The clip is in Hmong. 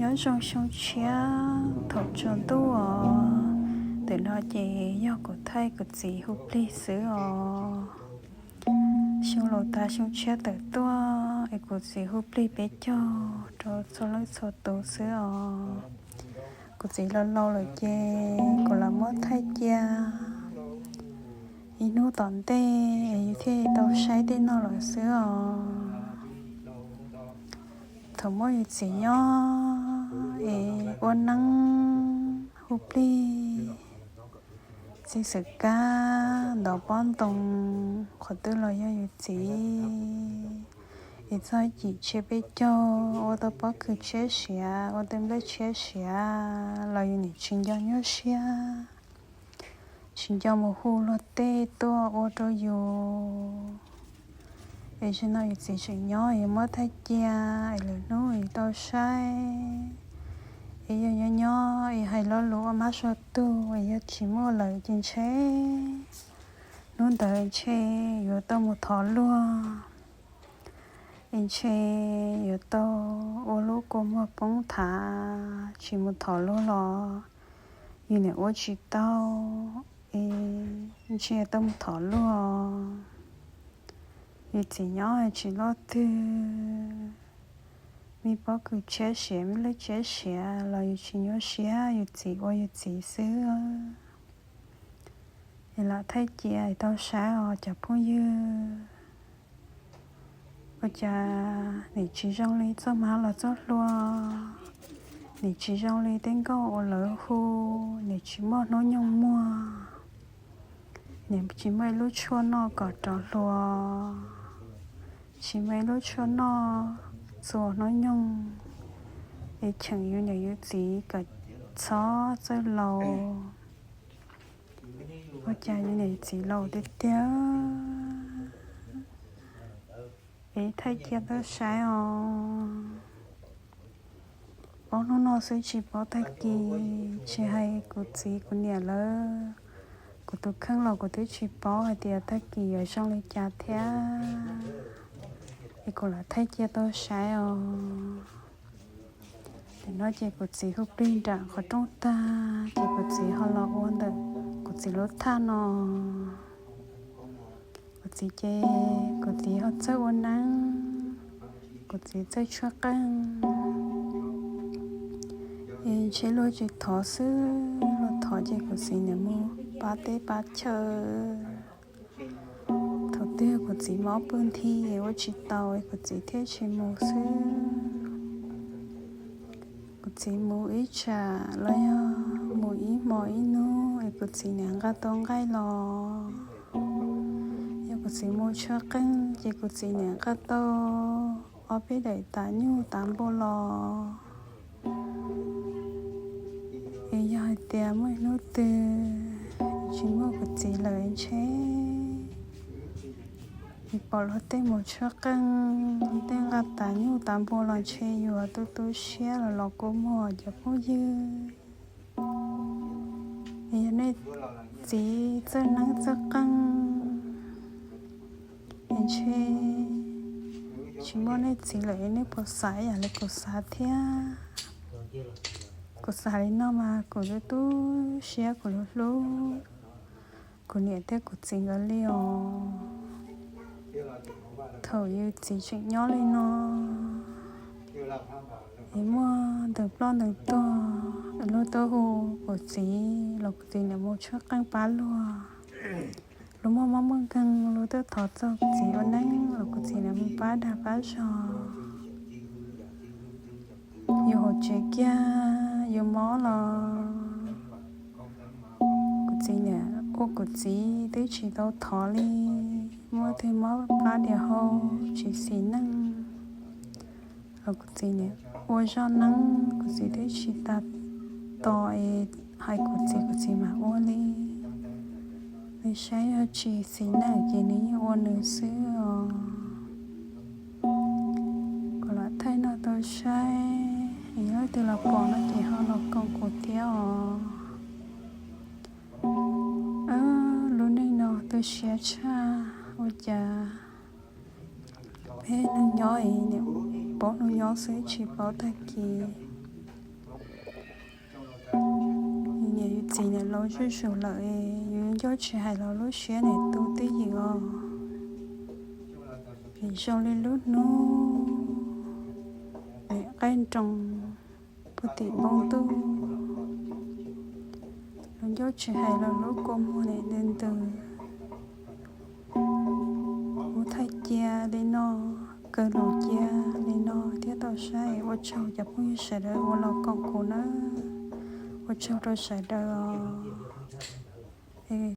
Nyob zoo xyoo tshiab thaum tsaus ntuj os. Ntawm no ces yog kuv thaij kuv txiv hu plig xwb os. Xyoo laus tas xyoo tshiab tawm tuaj es kuv txiv hu plig peb caug rau txhua leej txhua tus xwb os. Kuv txiv laus laus lawm ces kuv lam muab thaij cia ib hnub tom ntej es yus thiaj tau saib tej no lawm xwb os. Thaum muaj yus txiv nyob es ua neeb hu plig, txiv xwm kab ntov pob ntoo, qhov twg los yog yus txiv. Es txog cim tshiab peb caug ua tau pob kws tshiab siav, ua tau nplej tshiab siav los yus nim tsis nco nyuaj siab, tsis nco mus hu luag tej tuaj ua rau yus. Es zaum no yus txiv tseem nyob es muab thaij cia es lwm hnub yus tau saib. Es yog nyob nyob es hais lo lus ua mab so tug es yog tsis muaj lawm ces ntshe hnub ntawd ntshe yuav tau mus thov luag, es ntshe yuav tau ua lub kua muag poob thav tsis mus thov luag los yus nim ua tsis tau, es ntshe yuav tau mus thov luag. Yus txiv nyob tsis loj twg, me pob kws tshiab siav me lej tshiab siav los yus tsis nyuaj siab, yus txiv ua yus txiv xwb. Es lam thaij cia es tau saib os cov phooj ywg. Ua cas nim tsis zoo li txoj hmab los txoj hlua, nim tsis zoo li tej nkauj uas lawv hu, nim tsis muaj hnub nyoog muag, nim tsis muaj ib lub tshuaj noj kom rov hluas, tsis muaj ib lub tshuaj noj txhua hnub nyoog, es cheem yus niam yus txiv kom txhob txawj laus. Ua cas yus niam txiv laus tiag tiag. Es thaij cia tau saib os. Paub hnub no xwb tsis paub tag kis, tsis hais kuv txiv kuv niam lawv, kuv tus kheej los kuv twb tsis paub hais tias tag kis yuav zoo li cas thiab. Es kuv lam thaij cia tau saib os. Tam no ces kuv txiv hu plig nram qhov rooj tag ces kuv txiv ho los ua ntawm kuv txiv lub thaj no. Kuv txiv ces kuv txiv ho txawj ua neeb, kuv txiv txawj tshuab qeej. Es ntshe luag tsis thov xwb, luag thov ces kuv txiv niam mus pab teb pab chaw. Thaum twg kuv txiv mob pw nthi ua tsis tau es kuv txiv thiaj tsis mus xwb. Kuv txiv mus ib tsam los yog mus ib hmos ib hnub es kuv txiv niam nqa tau nqaij los. Yog kuv txiv mus tshuab qeej ces kuv txiv niam nqa tau ob peb daim tas nyuj tas npua los. Es yog hais tias muaj hnub twg tsis muaj kuv txiv lawm ntshe pom luag tej mus tshuab qeej, tej nqa tas nyuj tas npua los ntshe yuav tu tu siab los los kua muag cov phooj ywg. Es yog nej txiv txawj neeb txawj qeej es ntshe tsis muaj nej txiv lawm nej puas xav ib yam li kuv xav thiab. Kuv xav li no mas kuv tu tu siab kuv hlub hlub kuv niam thiab kuv txiv nkawd li os. Thaum yus txiv tseem nyob li no es muaj ntawm ploj ntawm tuag luag tuaj hu kuv txiv los kuv txiv niam mus tshuab qeej pab luag. Luag muaj mob muaj nkeeg luag tuaj thov txog kuv txiv ua neeb los kuv txiv niam mus pab dag pab zog. Yus hauv tsev kiag yus mob los kuv txiv niam ua kuv txiv twb tsis tau thov li. Muaj twg mob plab diam hau tsis xis neej los kuv txiv niam ua zoj neeb, kuv txiv twb tsis tas tos es hais kuv txiv, kuv txiv mam ua li. Nws saib yog tsis xis neej ces nws yeej ua nws xwb os. Kuv lam thaij no tau saib, yog leej twg los pom no ces ho los koom kuv thiab os. Lub neej no tu siab tshaj, ua cas peb neeg nyob es paub hnub nyob xwb tsis paub tag kis. Niam laus zuj zus lawm, yus lub ncauj tsis hais los lub siab niam tu twj ywm os. Vim zoo li lub hnub nim qaij nroos puag tim npoo ntuj, lub ncauj tsis hais los lub kua muag niam ntws ntws. Kuv thaij cia li no, kaw lus cia li no thiab tau saib. Ua tsaug cov phooj ywg sawv daws uas los koom kuv nawb. Ua tsaug rau sawv daws os.